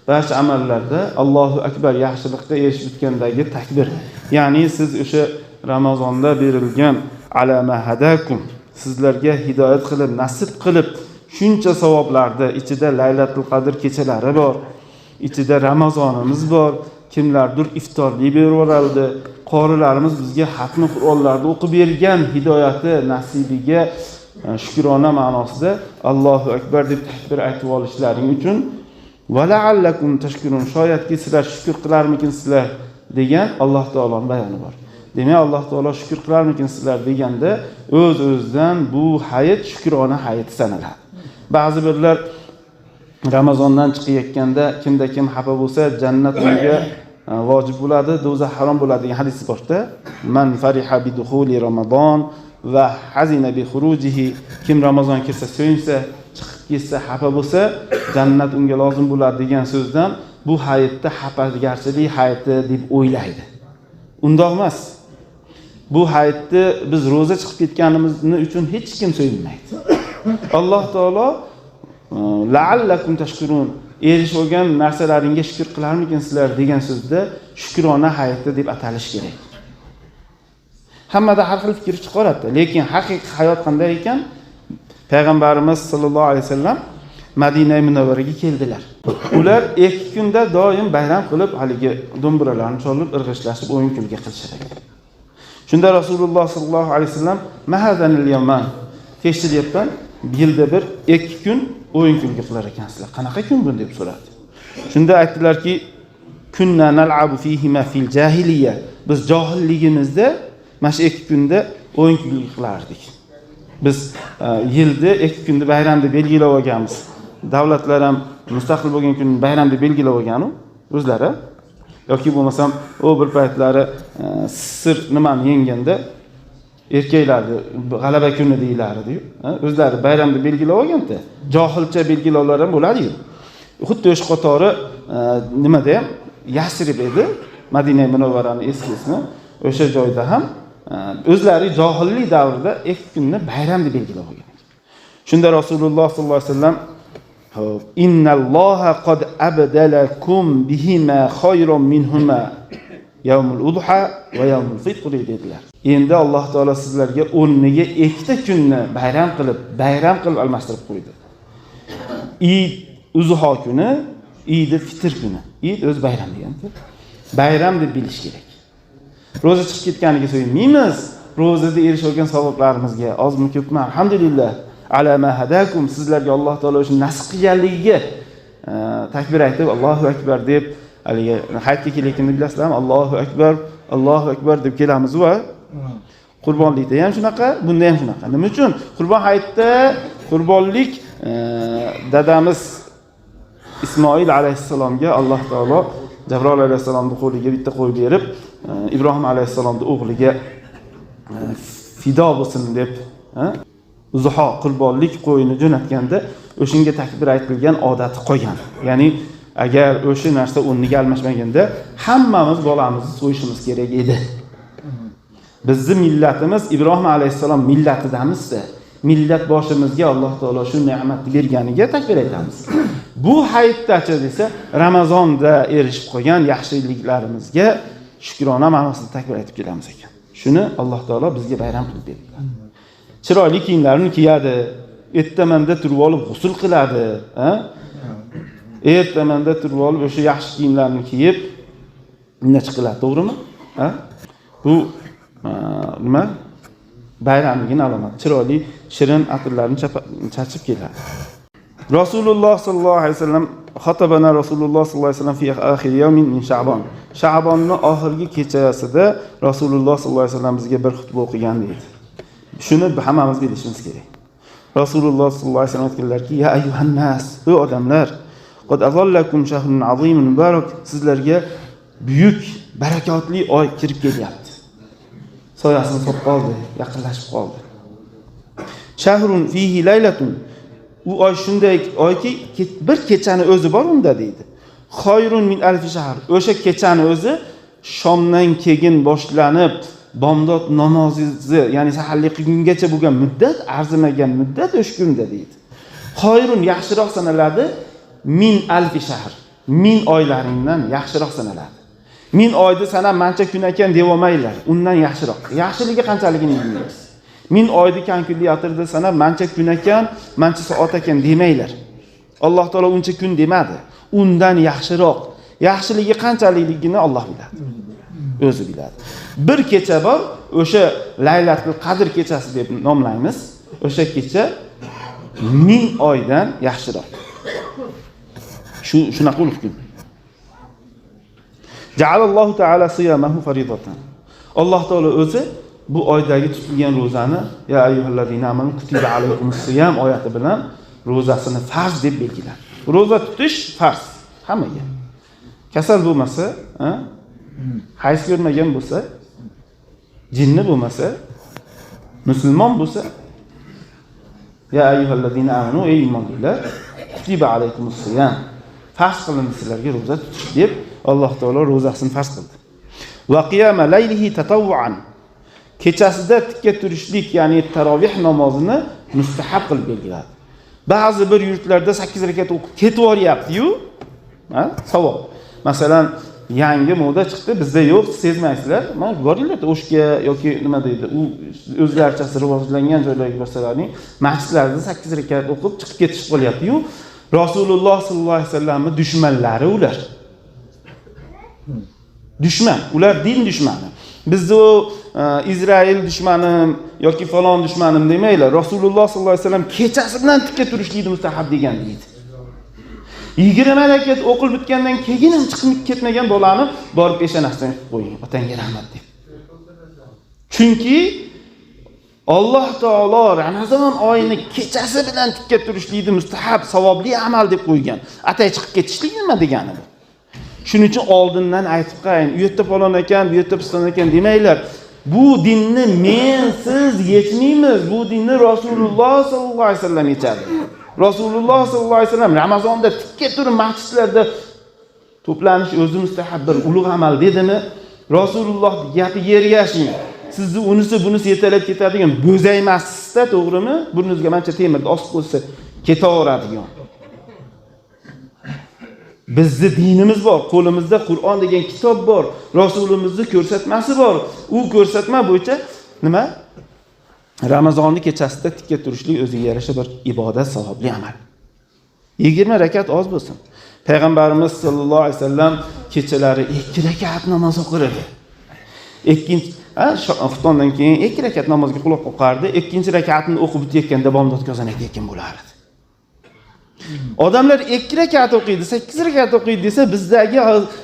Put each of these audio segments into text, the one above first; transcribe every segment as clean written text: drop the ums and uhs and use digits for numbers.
Barcha amallarda Allohu akbar yaxshilikqa erishib bitgandagi takbir. Ya'ni siz o'sha Ramazonda berilgan ala ma hadakum, sizlarga hidoyat qilib, nasib qilib shuncha savoblarni ichida Laylatul Qadr kechalari bor, ichida Ramazonimiz bor, kimlardir iftorlik berib yuboradi, qorilarimiz bizga xatmi Qur'onlarni o'qib bergan hidoyati nasibiga shukrona ma'nosida Allohu akbar deb takbir aytib olishlaring uchun va la'allakum tashkurun, shoyatki sizlar shukr qilarmikinsizlar degan Alloh taoloning bayoni bor. Demak, Alloh taolo shukr qilarmikinsizlar deganda o'z-o'zidan bu hayit shukrona hayiti sanaladi. Ba'zi birlar Ramazondan chiqayotganda kimda kim xafa bo'lsa, jannat unga vojib bo'ladi, do'zax harom bo'ladi degan hadis borda. Man fariha bi dukhuli Ramazon va hazina bi xurujihi, kim Ramazon kirsa so'yinsa, chiqib ketsa xafa bo'lsa, jannat unga lozim bo'ladi degan so'zdan bu hayitda xafagarchilik hayiti deb o'ylaydi. Undoq emas. Bu hayitni biz ro'za chiqib ketganimizni uchun hech kim so'yinmaydi. Alloh taolo la'allakum tashkurun, erishib olgan narsalaringga shukr qilarmikinsizlar degan so'zda shukrona hayiti deb atalish kerak. Hammada har xil fikr chiqaradi, lekin haqiqiy hayot qanday ekan? Payg'ambarimiz sollallohu alayhi vasallam Madina Munavvaraga keldilar. Ular 2 kunda doim bayram qilib, haligi do'mbiralarni cholib, irg'ishlashib, o'yin kulgi qilishar ekan. Shunda Rasululloh sollallohu alayhi vasallam mahazanil yaman, tekshiryapman, yilda bir 2 kun o'yin kulgi qilar ekansizlar. Qanaqa kun bu deb so'radi. Shunda aytdilarki, kunna nal'abu fihima fil jahiliya. Biz johilligimizda mana shu 2 kunda o'yin kulgi qilardik. Biz yilda 2 kunni bayram deb belgilab olganmiz. Davlatlar ham mustaqil bo'lgan kunni bayram deb belgilab olgan o'zlari. Yoki bo'lmasam u bir paytlari sir nimani yenganda erkaklarni g'alaba kuni deyilardi-yu. O'zlari bayram deb belgilab olganda, johilcha belgilovlar ham bo'ladi-yu. Xuddi o'sha qatori nimada ham Yasrib edi, Madina Munavvaraning eski ismi. O'sha joyda ham o'zlari johillik davrida 2 kunni bayram deb belgilab olgan ekan. Shunda Rasululloh sollallohu alayhi vasallam innalloha qad abdalakum bihima khayron minhuma yawmul udha va yawmul fitr dedilar. Endi Alloh taolo sizlarga o'rniga 2 ta kunni bayram qilib almashtirib qo'ydi. Id Uzho kuni, Id Fitr kuni. Id o'z bayram deganda. Bayram deb bilish kerak. Ro'za chiqib ketganiga so'yinmaymiz. Ro'zada erishib olgan savoblarimizga ozmi ko'pmi alhamdulillah ala ma hadakum, sizlarga Alloh taolo o'sha nasib qilganligiga takbir aytib Allohu akbar deb haligi hayitga kelayotganda bilasizlarmi, Allohu akbar, Allohu akbar deb kelamiz va qurbonlikda ham shunaqa, bunda ham shunaqa. Nima uchun? Qurbon hayitda qurbonlik dadamiz Ismoil alayhissalomga Alloh taolo Jabroil alayhissalomning qo'liga bitta qo'y berib, Ibrohim alayhissalomning o'g'liga fido bo'lsin deb zuho qurbonlik qo'yini jo'natganda o'shanga takbir aytilgan odati qolgan. Ya'ni agar o'sha narsa o'rniga almashmaganda hammamiz bolamizni so'yishimiz kerak edi. Bizni millatimiz Ibrohim alayhissalom millatidamizda. Millat boshimizga Alloh taolo shu ne'matni berganiga takbir aytamiz. Bu hayitdachi desa Ramazonda erishib qolgan yaxshiliklarimizga shukrona ma'nosida takbir aytib kelamiz ekan. Shuni Alloh taolo bizga bayram qilib berdi. Chiroyli kiyimlarini kiyadi, ertamanda turib olib g'usl qiladi, ha? Ertamanda turib olib o'sha yaxshi kiyimlarni kiyib unga chiqiladi, to'g'rimi? Ha? Bu nima? Bayramligini alomati. Chiroyli shirin atirlarni chachib keladi. Rasululloh sollallohu alayhi vasallam xatabana Rasululloh sollallohu alayhi vasallam fi akhir yawmin min Sha'bon. Sha'bonning oxirgi kechasida Rasululloh sollallohu alayhi vasallam bizga bir xutba o'qigan deydi. Shuni hammamiz bilishimiz kerak. Rasululloh sollallohu alayhi vasallam aytganlarki: "Ya ayyuhan nas, ey odamlar, qad azallakum shahrun azimun mubarak, sizlarga buyuk barakotli oy kirib kelyapti. Soyasini solib qoldi, yaqinlashib qoldi. Shahrun fihi laylatun. U oy shunday oyki, bir kechani o'zi bor unda deydi. Xoyrun min alfi shahr. O'sha kechani o'zi shomdan keyin boshlanib bomdod namozi, ya'ni saharlik qilgungacha bo'lgan muddat, arzimagan muddat o'sha kunda deydi. Xoyrun yaxshiroq sanaladi min alfi shahr. 1000 oylaringdan yaxshiroq sanaladi. 1000 oyda sanab mancha kun ekan deb olmanglar, undan yaxshiroq. Yaxshiligi qanchaligini bilmaymiz. 1000 oyni kalkulyatorda sanab mancha kun ekan, mancha soat ekan demanglar. Alloh taolo uncha kun demadi. Undan yaxshiroq. Yaxshiligi qanchaligini Alloh biladi. O'zi biladi. Bir kecha bor, o'sha Laylatul Qadr kechasi deb nomlaymiz. O'sha kecha 1000 oydan yaxshiroq. Shunaqa ulug' kun. Ja'alallohu ta'ala siyamahu faridatan. Alloh taolo o'zi bu oydagi tutilgan ro'zani ya ayyuhallazina amanu kutiba alaykumus siyam oyati bilan ro'zasini farz deb belgiladi. Ro'za tutish farz hammaga. Kasal bo'lmasa, hayz ko'rmagan bo'lsa, jinni bo'lmasa, musulmon bo'lsa, ya ayyuhallazina amanu, ey iymonlilar, kutiba alaykumus siyam, farz qilindi sizlarga ro'za tutish deb Alloh taolo ro'zasini farz qildi. Va qiyama laylihi tatawwuan. Kechasida tikka turishlik, ya'ni tarovih namozini mustahab qilib belgiladi. Ba'zi bir yurtlarda 8 rakat o'qib ketib yuboryapti-yu, savob. Masalan, yangi moda chiqdi, bizda yo'q, sezmaysizlar. Mana boringlar O'shga yoki nima deydi, u o'zlarichasi rivojlangan joylarga borsalaring, masjidlarda 8 rakat o'qib chiqib ketishib qolyapti-yu. Rasululloh sollallohu alayhi vasallamning dushmanlari ular. Dushman, ular din dushmani. Bizni u Izrail dushmanim yoki falon dushmanim demanglar. Rasululloh sollallohu alayhi vasallam kechasi bilan tikka turishlikni mustahab degan deydi. 20 rakat o'qilib bitgandan keyin ham chiqib ketmagan bolani borib peshonasidan qo'ying, otangga rahmat deb. Chunki Alloh taolo Ramazon oyini kechasi bilan tikka turishlikni mustahab, savobli amal deb qo'ygan. Atay chiqib ketishlik nima degani bu? Shuning uchun oldindan aytib qo'ying, u yerda falon ekan, bu yerda piston ekan demanglar. Bu dinni men siz yechmaymiz. Bu dinni Rasululloh sollallohu alayhi vasallam yechadi. Rasululloh sollallohu alayhi vasallam Ramazonda tikka turib masjidlarda to'planish o'zi mustahab bir ulug' amal dedimi? Rasululloh gapiga ergashing. Sizni unisi bunisi yetalab ketadigan bo'zaymassizda, to'g'rimi? Burningizga mancha temirni osib qo'ysa ketaveradigan. Bizni dinimiz bor, qo'limizda Qur'on degan kitob bor, Rasulimizni ko'rsatmasi bor. U ko'rsatma bo'yicha nima? Ramazonning kechasida tikka turishlik o'ziga yarasha bir ibodat, savobli amal. 20 rakat oz bo'lsin. Payg'ambarimiz sollallohu alayhi vasallam kechalari 2 rakat namoz o'qir edi. Ikkinchi, xuftondan keyin 2 rakat namozga quloq qoqardi, ikkinchi rakatini o'qib bitayotganda bomdodga azon aytayotgan bo'lar edi. Odamlar 2 rakat o'qiydi, 8 rakat o'qiydi desa, bizdagi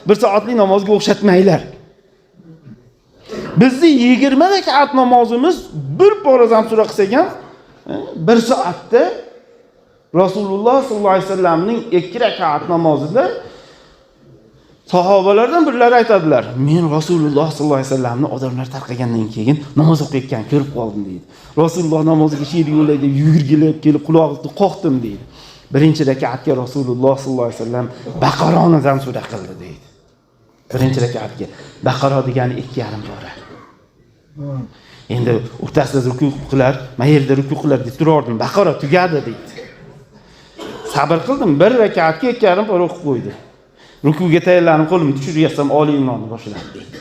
1 soatlik namozga o'xshatmanglar. Bizni 20 rakat namozimiz bir pora zamsura qilsak ham 1 soatda Rasululloh sollallohu alayhi vasallamning 2 rakat namozida sahobalardan birlari aytadilar, men Rasululloh sollallohu alayhi vasallamni odamlar tarqagandan keyin namoz o'qiyotganini ko'rib qoldim deydi. Rasululloh namoziga sherik bo'lay deb yugurgilab kelib qulog'ini qoqdim deydi. Birinchi rakatga Rasululloh sollallohu alayhi vasallam Baqaroni zamsura qildi deydi. Birinchi rakatga Baqara degani 2,5 pora. Endi o'rtasida ruku qilar, men yerda ruku qilar deb turardim. Baqara tugadi deydi. Sabr qildim, bir rakatga 2,5 pora o'qib qo'ydi. Rukuga tayyorlanib qo'limni tushiryapsam Oli Imronni boshladi deydi.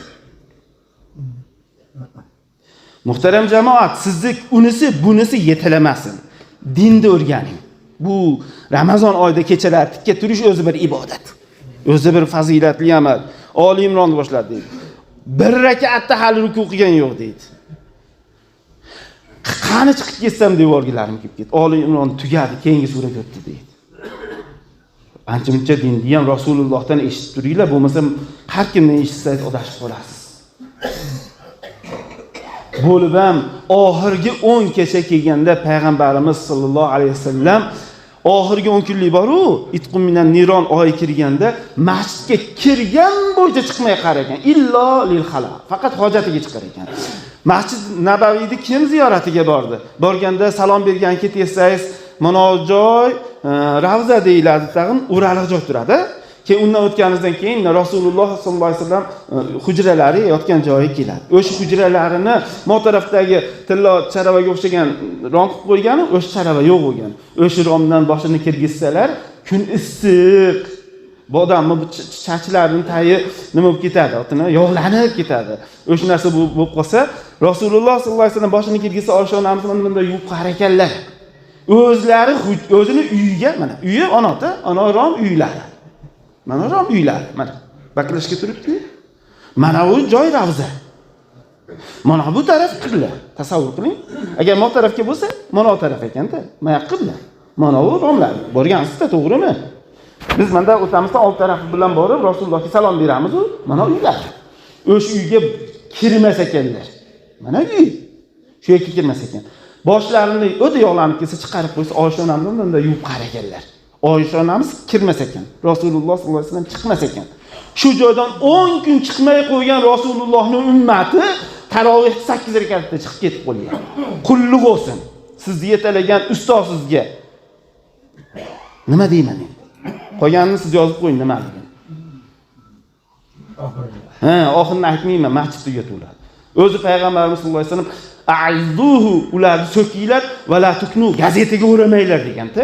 Muhtaram jamoat, sizni unisi bunisi yetalamasin. Dinni o'rganing. Bu Ramazon oyida kechalar tikka turish o'zi bir ibodat. O'zi bir fazilatli amal. Oli Imronni boshladi deydi. Bir rakatda hali ruku qilgan yo'q deydi. Qani chiqib ketsam devorgilarim kelib ketdi. Oli Imron tugadi, keyingi suraga o'tdi deydi. Ancha-muncha dinni ham Rasulullohdan eshitib turinglar, bo'lmasa har kimdan eshitsangiz adashib qolasiz. Bo'lib ham oxirgi 10 kecha kelganda payg'ambarimiz sollallohu alayhi vasallam oxirgi 10 kunlik bor-u, Itqum minan niron oyi kirganda masjidga kirgan bo'yicha chiqmay qaragan, illo lil xala, faqat hojatiga chiqar ekan. Masjid Nabaviyni kim ziyoratiga bordi? Borganda salom bergan ketsangiz, mana joy Ravza deyiladi, tag'in o'raliq joy turadi. Keyin undan o'tganimizdan keyin Rasululloh sollallohu alayhi vasallam hujralari yotgan joyi keladi. O'sha hujralarini mo tarafdagi tillo charavaga o'xshagan rom qilib qo'ygani, o'sha charava yo'q bo'lgan. O'sha romdan boshini kirgizsalar, kun issiq. Bu odamni bu chachlarining tayi nima bo'lib ketadi, otini yog'lanib ketadi. O'sha narsa bo'lib qolsa, Rasululloh sollallohu alayhi vasallam boshini kirgizsa, Oysha onamiz mana bunday yuvib qo'yar ekanlar. O'zlari o'zini uyiga, mana uyi onota, ana rom uylari. Mana rom uylari, mana baklashga turibdi. Mana u joy ravza. Mana bu taraf qibla. Tasavvur qiling. Agar bu tarafga bo'lsa, mana bu taraf ekanda, mana qibla. Mana u romlar. Borgansizda, to'g'rimi? Biz menda o'tamizda old tarafi bilan borib Rasulullohga salom beramiz u, mana uylar. O'sha uyga kirmas ekanlar. Mana uy. Shu yerga kirmas ekan. Boshlarini o'ta yog'lanib kelsa chiqarib qo'ysa, Oysha onamiz undan yuvib qaraganlar. Oysha onamiz kirmas ekan. Rasululloh sollallohu alayhi vasallam chiqmas ekan. Shu joydan 10 kun chiqmay qo'ygan Rasulullohning ummati taroveh 8 rakatda chiqib ketib qolgan. Qulluq bo'lsin. Sizni yetalagan ustozingizga nima deyman endi? Qolganini siz yozib qo'ying nimaligini. Ha, oxirini aytmayman, masjid tugatiladi. O'zi payg'ambarimiz sollallohu alayhi vasallam a'izzuhu, ularni so'kinglar va la tuknu, gazetaga o'ramanglar deganda.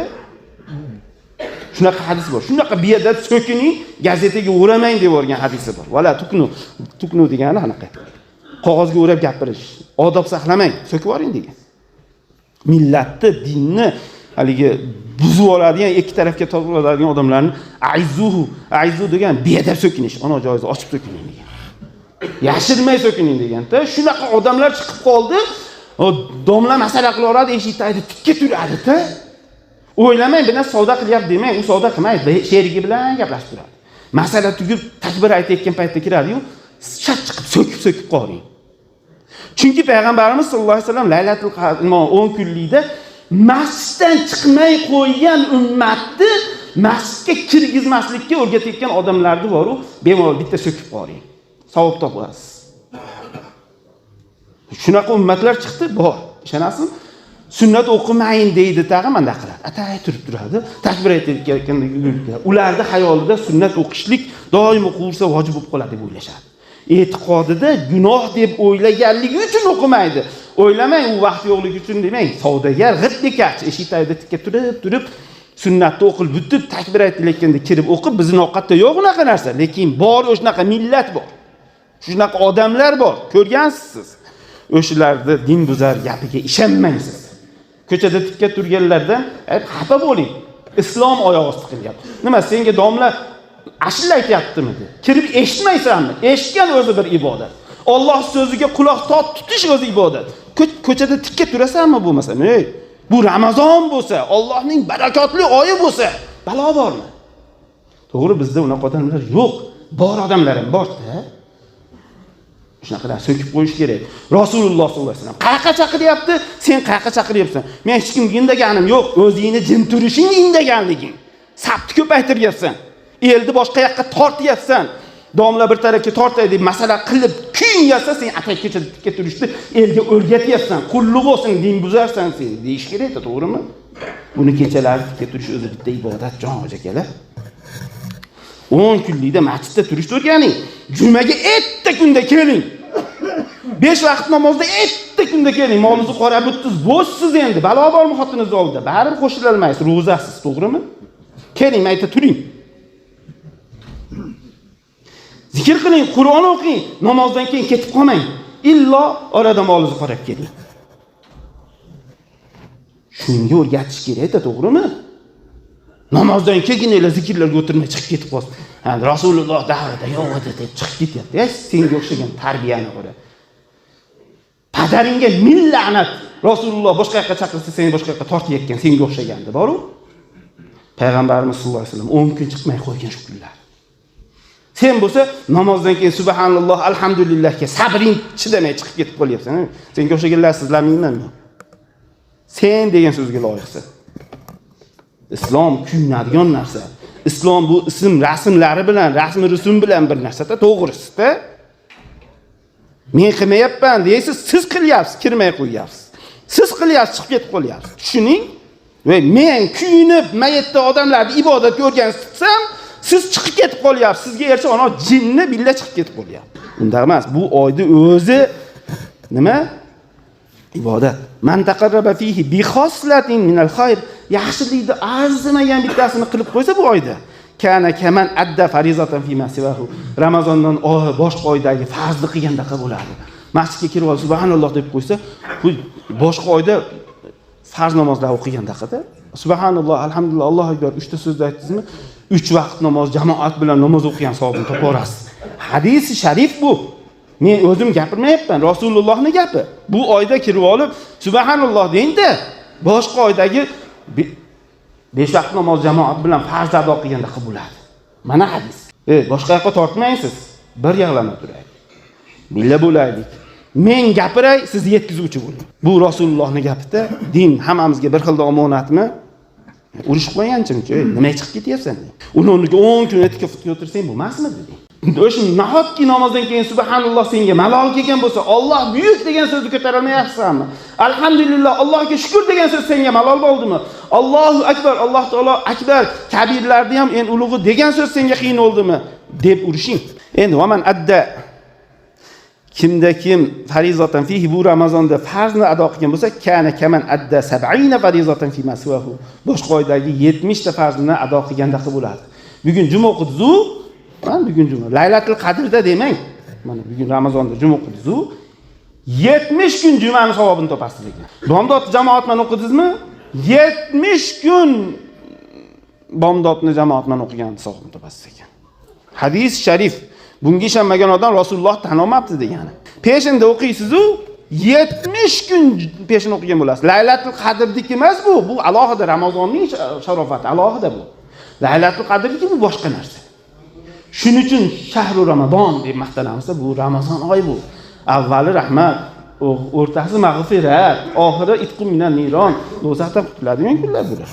Shunaqa hadis bor. Shunaqa beadab so'kining, gazetaga o'ramang deb yuborgan hadisi bor. Va la tuknu, tuknu degani anaqa. Qog'ozga o'rab gapirish, odob saqlamang, so'kib yuboring degan. Millatni, dinni haligi buzib oladigan, ikki tarafga tortib oladigan odamlarni a'izzuhu, a'izzu degan beadab so'kinish, ona joyingizni ochib so'kining degan. Yashirmay so'kining deganda shunaqa odamlar chiqib qoldi. Domla masala qilaveradi, eshik tagida tikka turadi-da. O'ylamang, bilan savdo qilyapti demang, u savdo qilmaydi, sherigi bilan gaplashib turadi. Masala tugib takbir aytayotgan paytda kiradi-yu, shat chiqib so'kib-so'kib qoling. Chunki payg'ambarimiz sollallohu alayhi vasallam Laylatul Qadr 10 kunlikda masjiddan chiqmay qo'ygan ummatni masjidga kirgizmaslikka o'rgatayotgan odamlarni bor-u, bemalol bitta so'kib qoling. Savob topasiz. Shunaqa ummatlar chiqdi, bor. Ishonasizmi? Sunnat o'qimayin deydi, tag'in manda qiladi. Atay turib turadi, takbir aytayotganda yurib ketadi. Ularning xayolida sunnat o'qishlik doim o'qiversa vojib bo'lib qoladi deb o'ylashadi. E'tiqodida gunoh deb o'ylaganligi uchun o'qimaydi. O'ylamang, u vaqt yo'qligi uchun demang. Savdogar g'it bekarchi eshik tagida tikka turib sunnatni o'qib bitib takbir aytilayotganda kirib o'qib, bizning ovqatda yo'q unaqa narsa, lekin bor o'shanaqa millat bor. Shunaqa odamlar bor, ko'rgansiz siz. O'shalarni din buzar gapiga ishonmang siz. Ko'chada tikka turganlardan xafa bo'ling. Islom oyoq osti qilyapti. Nima senga domla ashula aytyaptimi deb. Kirib eshitmaysanmi? Eshitgan o'zi bir ibodat. Alloh so'ziga quloq tutish o'zi ibodat. Ko'chada tikka turasanmi bo'lmasa? Ey, bu Ramazon bo'lsa, Allohning barakotli oyi bo'lsa, balo bormi? To'g'ri, bizda unaqa odamlar yo'q. Bor odamlar ham bor-da. Shunaqalar so'kib qo'yish kerak. Rasululloh sollallohu alayhi vasallam qayerqa chaqiryapti? Sen qayerqa chaqiryapsan? Men hech kimga indaganim yo'q. O'zingni jim turishing indaganliging. Sapni ko'paytiryapsan. Elni boshqa yoqqa tortyapsan. Domla bir tarafga tortay deb masala qilib kuyinsa, sen atay ko'chada tikka turishni elga o'rgatyapsan. Qulluq bo'lsin, din buzarsan sen deyish kerak-da, to'g'rimi? Buni kechalari tikka turish o'zi bitta ibodat, jon hoji akalar. 10 kunlikda masjidda turishni o'rganing. Jumaga erta kunda keling. 5 vaqt namozda erta kunda keling. Molingizni qarab bitdingiz, bo'shsiz endi. Balo bormi xotiningiz oldida? Baribir qo'shilolmaysiz, ro'zasiz, to'g'rimi? Keling, mayta turing. Zikr qiling, Qur'on o'qing, namozdan keyin ketib qolmang. Illo orada molingizni qarab keling. Shunga o'rgatish kerak-da, to'g'rimi? Namozdan keyin ela zikrlarga o'tirmay chiqib ketib qolsin. Ha, Rasululloh davrida yo'q edi deb chiqib ketyapti. Ya, senga o'xshagan tarbiyani qara. Padaringga ming la'nat. Rasululloh boshqa yoqqa chaqirsa, seni boshqa yoqqa tortayotgan senga o'xshagandi, bor-u. Payg'ambarimiz sollallohu alayhi vasallam 10 kun chiqmay qo'ygan shu kunlar. Sen bo'lsa namozdan keyin subhanalloh, alhamdulillahga sabring chidamay chiqib ketib qolyapsan. Senga o'xshaganlar sizlarmiyman men. Sen degan so'zga loyiqsan. Islom kuyunadigan narsa. Islom bu ism rasmlari bilan, rasmi rusum bilan bir narsada, to'g'risida. Men qilmayapman deysiz, siz qilyapsiz, kirmay qo'yyapsiz. Siz qilyapsiz, chiqib ketib qolyapsiz. Tushuning? Va men kuyunib mayetda odamlarni ibodatga o'rgansam, siz chiqib ketib qolyapsiz. Sizga ercha ona jinni billa chiqib ketib qolyapti. Undaq emas. Bu oyda o'zi nima? Ibodat. Man taqarraba fihi bi khoslatin minal khayr. Yaxshilikni arzimagan bittasini qilib qo'ysa bu oyda, Kana kaman adda farizatan fi masivahu. Ramazondan boshqa oydagi farzni qilgandaqa bo'ladi. Masjidga kirib olib subhanalloh deb qo'ysa, bu boshqa oyda farz namozlar o'qigandaqada. Subhanalloh, alhamdulillah, Allohu akbar 3 ta so'zni aytdingizmi? 3 vaqt namoz jamoat bilan namoz o'qigan savobini topaverasiz. Hadisi sharif bu. Men o'zim gapirmayapman, Rasulullohning gapi. Bu oyda kirib olib subhanalloh dengda, boshqa oydagi 5 vaqt namoz jamoat bilan farz ado qilganda bo'ladi. Mana hadis. Boshqa yoqqa tortmangsiz. Bir yig'lama turaylik. Milla bo'laylik. Men gapiray, siz yetkazuvchi bo'ling. Bu Rasulullohning gapida din hammamizga bir xilda omonatmi? Urushib qo'yganchimchi, nimaga chiqib ketyapsan? Uni o'rniga 10 kun e'tikofga o'tirsang bo'lmasmi deding. O'sha nahotki namozdan keyin subhanalloh senga malol kelgan bo'lsa, Alloh buyuk degan so'zni ko'tara olmayapsanmi? Alhamdulillah, Allohga shukr degan so'z senga malol bo'ldimi? Allohu akbar, Alloh taolo akbar, kabirlarni ham eng ulug'i degan so'z senga qiyin bo'ldimi? Deb urushing. Endi vaman adda, kimda kim farizatan fihi, bu Ramazonda farzni ado qilgan bo'lsa, kana kaman adda 70 farizatan fi maswahu. Boshqa oydagi 70 ta farzni ado qilgandaqa bo'ladi. Bugun juma o'qidiz-u, mana bugun juma. Laylatul Qadrda demang. Mana bugun Ramazonda juma o'qidiz-u, 70 kun jumani savobini topasiz ekan. Bomdod jamoat bilan o'qidingizmi? 70 kun bomdodni jamoat bilan o'qigan savobini topasiz ekan. Hadis sharif. Bunga ishonmagan odam Rasululloh tan olmabdi degani. Peshinda o'qiysiz-u, 70 kun peshin o'qigan bo'lasiz. Laylatul Qadrdiki emas bu, bu alohida Ramazonning sharofati, alohida bu. Laylatul Qadrdiki bu boshqa narsa. Shuning uchun shahru Ramazon deb maqtanamiz, bu Ramazon oyi bu. Avvali rahmat, o'rtasi mag'firat, oxiri itqu minan niron, do'zaxdan qutuladigan kunlar bular.